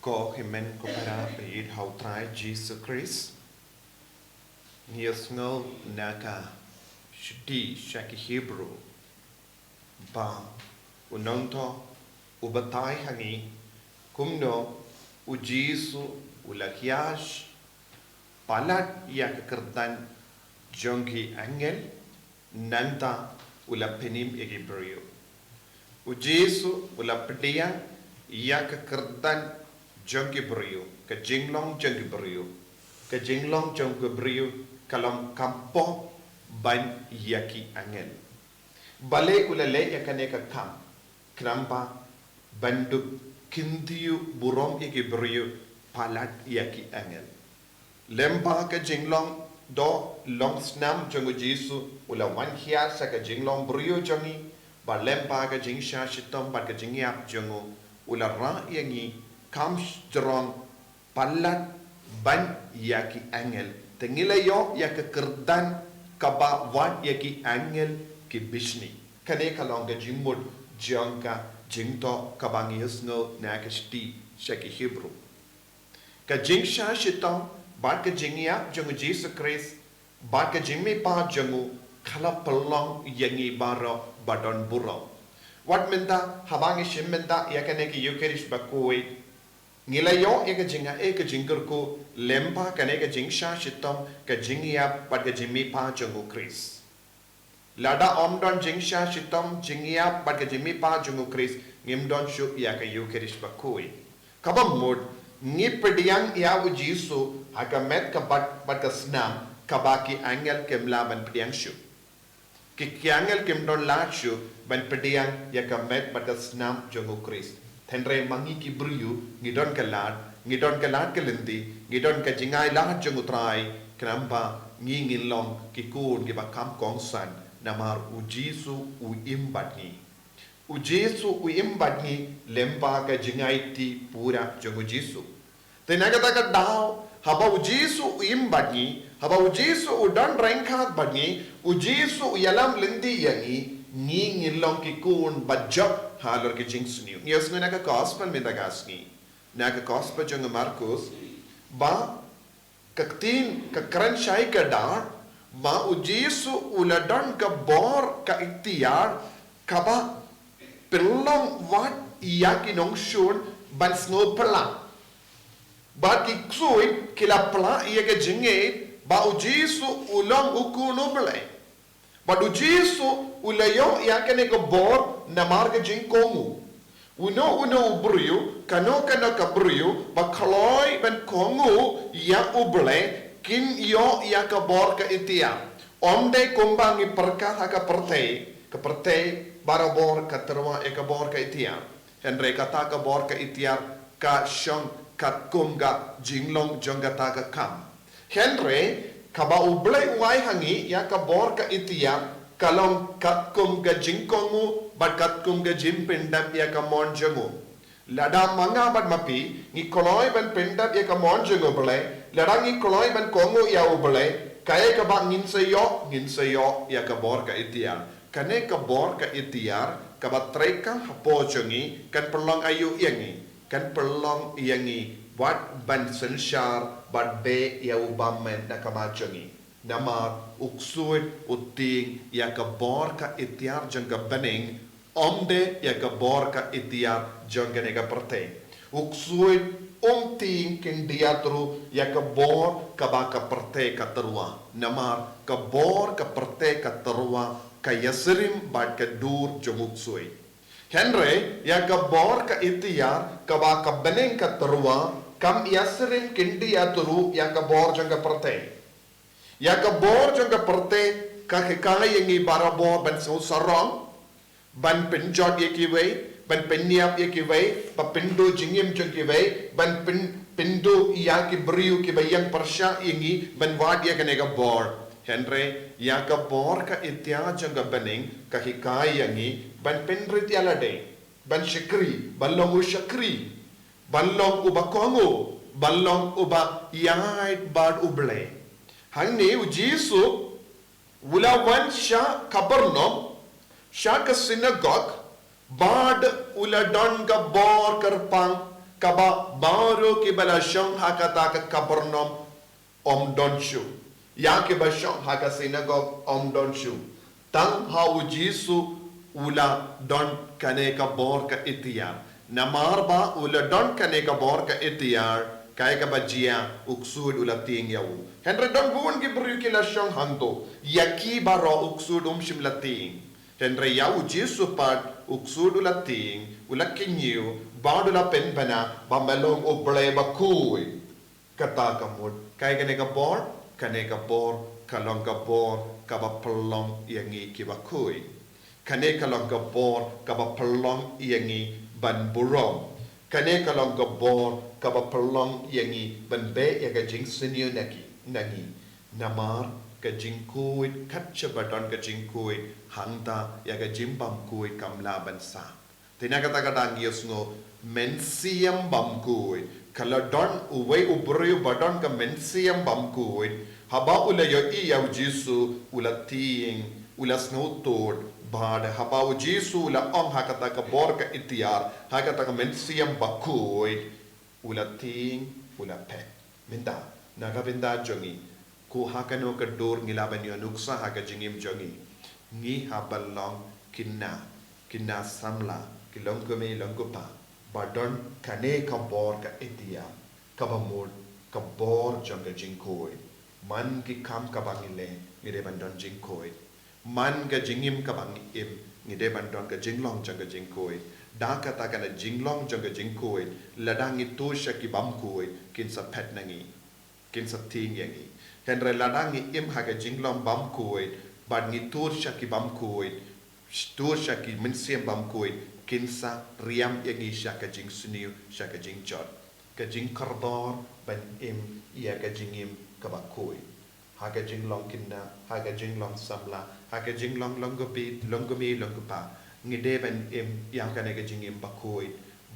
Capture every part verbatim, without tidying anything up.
Ko hynmen ko para ba ïeit ha u Trai Jisu Khrist, ngi ïohsngew na ka shithi sha ki Hebru ba u nongthoh u batai ha ngi kumno u Jisu u la hiar palat ïa ka kyrdan jong ki angel, nangta u la pynim ïa ki briew. U Jisu u la pdiang ïa ka kyrdan jong ki briew, ka jinglong jong ki briew. Ka jinglong jong ki briew ka long khamtam ban ïa ki angel. Balei u la leh ïa kane ka kam? Khnang ba ban dup kyntiew burom ïa ki briew palat ïa ki angel. Lyngba ka jinglong doh long snam jong u Jisu u la wan hiar sha ka jinglong briew jong ngi, bad lyngba ka jingshah shitom bad ka jingïap jong u, u la rah ïa ngi kam jrong palat ban ïa ki angel. Te ngi la ïoh ïa ka kyrdan kaba wad ïa ki angel ki bishni. Kane ka long ka jingmut jong ka jingthoh kaba ngi ïohsngew na ka shithi sha ki Hebru. Ka jingshah shitom bad ka jingïap jong u Jisu Khrist bad ka jingmihpat jong u ka la pynlong ïa ngi baroh ba don burom. Wat mynta haba ngi shim mynta ïa kane ka Eucharist bakhuid, ngi la ïoh ïa ka jingaiei ka jingkyrkhu lyngba kane ka jingshah shitom, ka jingïap bad ka jingmihpat jong u Khrist. Lada ym don jingshah shitom, jingïap bad ka jingmihpat jong u Khrist, ngim don shuh ïa ka Eucharist bakhuid. Kaba mut, ngi pdiang ïa u Jisu ha ka met ka bad, bad ka snam kaba ki angel kim lah ban pdiang shuh. Ki, ki angel kim don lad shuh ban pdiang ïa ka met bad ka snam jong u Khrist. Hynrei ma ngi ki briew ngi don ka lad, ngi don ka lad ka lynti, ngi don ka jingai lad jong u Trai, khnang ba ngi ngin long ki khun kiba kham kongsan namar u Jisu u im bad ngi. U Jisu u im bad ngi lyngba ka jingaiti pura jong u Jisu. Te na kata ka daw, haba u Jisu u im bad ngi, haba u Jisu u don ryngkat bad ngi, u Jisu u ïalam lynti ïa ngi, ngi ngin long ki khun ba jop halor ki jingsniew. Ngi ïohsngew na ka gospel mynta ka sngi, na ka gospel jong u Markus, ba ka ktien ka kren shai kdar ba u Jisu u la don ka bor ka iktiar kaba pynlong wat ïa ki nongshun ban sngewphylla. Bad ki ksuid ki la phylla ïa ka jingngeit ba u Jisu u long u Khun u Blei. Bad u Jisu u la ïoh ïa kane ka bor namar ka jingkohnguh. Uno uno u briew, kano kano ka briew ba kloi ban kohnguh ïa u Blei, kin ïoh ïa ka bor ka iktiar. Ym dei kumba ngi pyrkhat ha ka pyrthei, ka pyrthei barabor ka tyrwa ïa ka bor ka iktiar. Hynrei kata ka bor ka iktiar ka shong katkum ka jinglong jong kata ka kam. Hynrei kaba u Blei u ai ha ngi ïa ka bor ka iktiar ka long katkum ka jingkohnguh bad katkum ka jingpyndep ïa ka mon jong u. Lada ma nga bad ma phi ngi kloi ban pyndep ïa ka mon jong u Blei, lada ngi kloi ban kohnguh ïa u Blei, kaei kaba ngin sa ïoh, ngin sa ïoh ïa ka bor ka iktiar. Kane ka bor ka iktiar kaba treikam hapoh jong ngi kan pynlong aïu ïa ngi? Kan pynlong ïa ngi wat ban synshar bad beh ïa u bymman na ka mat jong ngi. Namar u ksuid u tieng ïa ka bor ka iktiar jong ka bneng, ym dei ïa ka bor ka iktiar jong kane ka pyrthei. U ksuid um tieng khyndiat ruh ïa ka bor kaba ka pyrthei ka tyrwa. Namar ka bor ka pyrthei ka tyrwa ka ïasyriem bad ka dur jong u ksuid. Hynrei ïa ka bor ka iktiar kaba ka bneng ka tyrwa kam ïasyriem khyndiat ruh ïa ka bor jong ka pyrthei. Ïa ka bor jong ka pyrthei ka hikai ïa ngi barabor ban sngewsarong, ban pynjot ïa kiwei, ban pynïap ïa kiwei, ban pynduh jingim jong kiwei, ban pyn, pynduh ïa ki briew kiba ïeng pyrshah ïa ngi, ban wad ïa kane ka bor. Hynrei ïa ka bor ka iktiar jong ka bneng ka hikai ïa ngi ban pynrit ïa lade, ban shakri, ban long u shakri, ban long uba kohnguh, ban long uba ïaid bad u Blei. Hangne u Jisu u la wan sha Kapernaum, sha ka synagog, bad u la don ka bor kyrpang Kaba baroh kiba la shong ha kata ka Kapernaum ym don shuh. Ïa kiba shong ha ka synagog ym don shuh. Tang ha u Jisu u la don kane ka bor ka iktiar. Namar ba u la don kane ka bor ka iktiar, kaei kaba jia, u ksuid u la tieng ïa u. Hynrei don bun ki briew ki la shong hangto, ïa ki baroh u ksuid um shym la tieng. Hynrei ïa u Jisu pat u ksuid u la tieng, u la kynñiew, bad u la pynbna ba me long u Blei bakhuid. Kata ka mut, kaei kane ka bor, kane ka bor ka long ka bor kaba pynlong ïa ngi kiba khuid. Kane ka long ka bor kaba pynlong ïa ngi ban burom. Kane ka long ka bor kaba pynlong ïa ngi ban beh ïa ka jingsniew na ki, na ngi. Namar ka jingkhuid, katba don ka jingkhuid, hangta ïa ka jingbymkhuid kam lah ban sah. Te na kata ka daw ngi ïohsngew mynsiem bymkhuid. Ka la don uwei u briew ba don ka mynsiem bymkhuid. Haba u la ïohi ïa u Jisu, u la tieng, u la sngewthuh, bad haba u Jisu u la ong ha kata ka bor ka iktiar, ha kata ka mynsiem bakhuid, u la tieng, u la phet. Mynta, na ka bynta jong ngi, ko ha kano ka dur ngi lah ban ïoh nuksa ha ka jingim jong ngi. Ngi hap ban long ki khynnah, ki khynnah samla, ki longkmie longkpa ba don kane ka bor ka iktiar, kaba mut ka bor jong ka jingkhuid. Man ki kam kaba ngi leh, ngi dei ban don jingkhuid. Man ka jingim kaba ngi im, ngi dei ban don ka jinglong jong ka jingkhuid. Da kata ka jinglong jong ka jingkhuid, lada ngi tur sha ki bymkhuid, kin sa phet na ngi, kin sa tieng ïa ngi. Hynrei lada ngi im ha ka jinglong bymkhuid, bad ngi tur sha ki bymkhuid, tur sha ki mynsiem bymkhuid, kin sa riam ïa ngi sha ka jingsniew, sha ka jingjot. Ka jingkordor ban im ïa ka jingim kaba khuid. Ha ka jinglong khynnah, ha ka jinglong samla, ha ka jinglong longkmie, longkmie longkpa, ngi dei ban im ïa kane ka jingim bakhuid,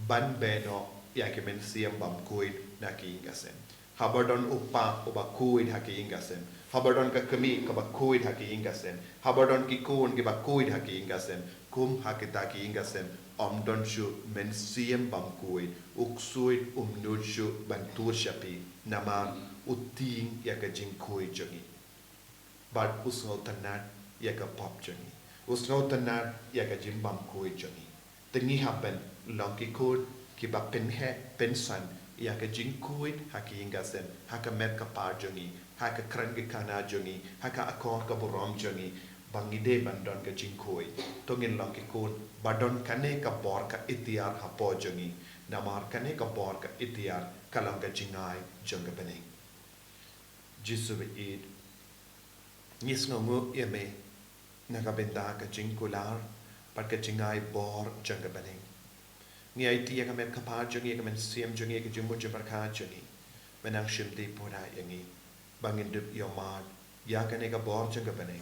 ban beh noh ïa ki mynsiem bymkhuid na ki ïing ka sem. Haba don u kpa uba khuid ha ki ïing ka sem, haba don ka kmie kaba khuid ha ki ïing ka sem, haba don ki khun kiba khuid ha ki ïing ka sem, kum ha kita ki ïing ka sem ym don shuh mynsiem bymkhuid, u ksuid um nud shuh ban tur sha phi, namar u tieng ïa ka jingkhuid jong ngi. Bad u sngewtynnad ïa ka pop jong ngi. U sngewtynnad ïa ka jingbymkhuid jong ngi. Te ngi hap ban long ki khun kiba pynheh pynsan ïa ka jingkhuid ha ki ïing ka sem, ha ka met ka par jong ngi, ha ka kren ki khana jong ngi, ha ka akor ka burom jong ngi, ba ngi dei ban don ka jingkhuid. To ngin long ki khun ba don kane ka bor ka iktiar hapoh jong ngi. Namar kane ka bor ka iktiar ka long ka jingai jong ka bneng. Jisu ba ïeit, ngi sngewnguh ïa me na ka bynta ka jingkular bad ka jingai bor jong ka bneng. Ngi aiti ïa ka met ka par jong ngi, ïa ka mynsiem jong ngi, ïa ka jingmut jingpyrkhat jong ngi. Me nang shim dih pura ïa ngi ba ngin dup ïohmad ïa kane ka bor jong ka bneng,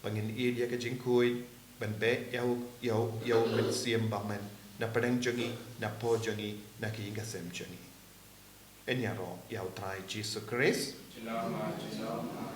ba ngin ïeit ïa ka jingkhuid, ban beh ïa u, ïa u, ïa u mynsiem bymman na pdeng jong ngi, na pdeng jong ngi, na ki ïing ka sem jong ngi. Yn ïaroh ïa u Trai Jisu Khrist. Jylla ma, jylla ma.